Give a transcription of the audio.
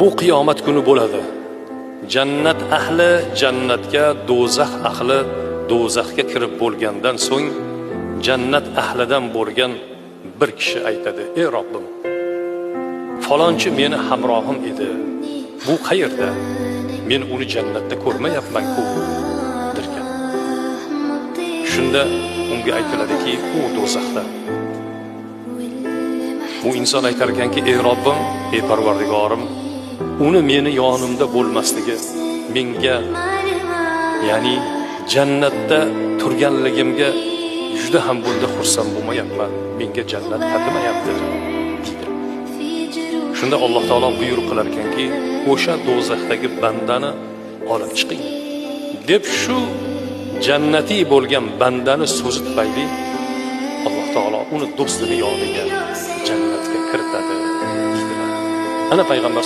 Bu qiyomat kuni bo'ladi. Jannat ahli jannatga, do'zax ahli do'zaxga kirib bo'lgandan so'ng jannat ahlidan bo'lgan bir kishi aytadi: "Ey Robbim, falonchi meni hamrohim edi. Bu qayerda? Men uni jannatda ko'rmayapman-ku" derkan. Shunda unga aytiladiki, u do'zaxda. Bu inson aytar ekanki: "Ey Robbim, ey Parvardigorim, uni meni yonimda bo'lmasligi menga, ya'ni jannatda turganligimga juda ham bunda xursand bo'lmayapman. Menga jannat tatimayapti" deydi. Shunda Alloh taolo buyruq qilar ekanki, o'sha do'zaxdagi bandani olib chiqing deb, shu jannatiy bo'lgan bandani so'zi tufayli Alloh taolo uni do'stini yoniga jannatga kiritadi deydilar. Ana payg'ambar